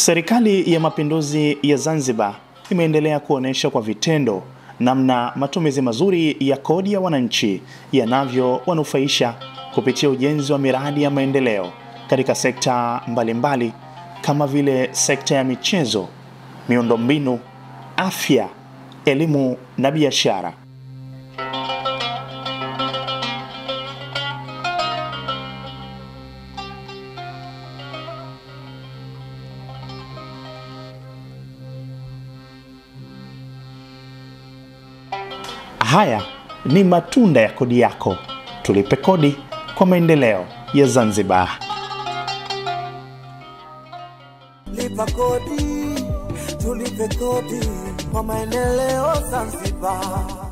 Serikali ya Mapinduzi ya Zanzibar imeendelea kuonesha kwa vitendo namna matumizi mazuri ya kodi ya wananchi yanavyowanufaisha kupitia ujenzi wa miradi ya maendeleo katika sekta mbalimbali kama vile sekta ya michezo, miundombinu, afya, elimu na biashara. Haya ni matunda ya kodi yako. Tulipe kodi kwa maendeleo ya Zanzibar. Lipa kodi, tulipe kodi kwa maendeleo Zanzibar.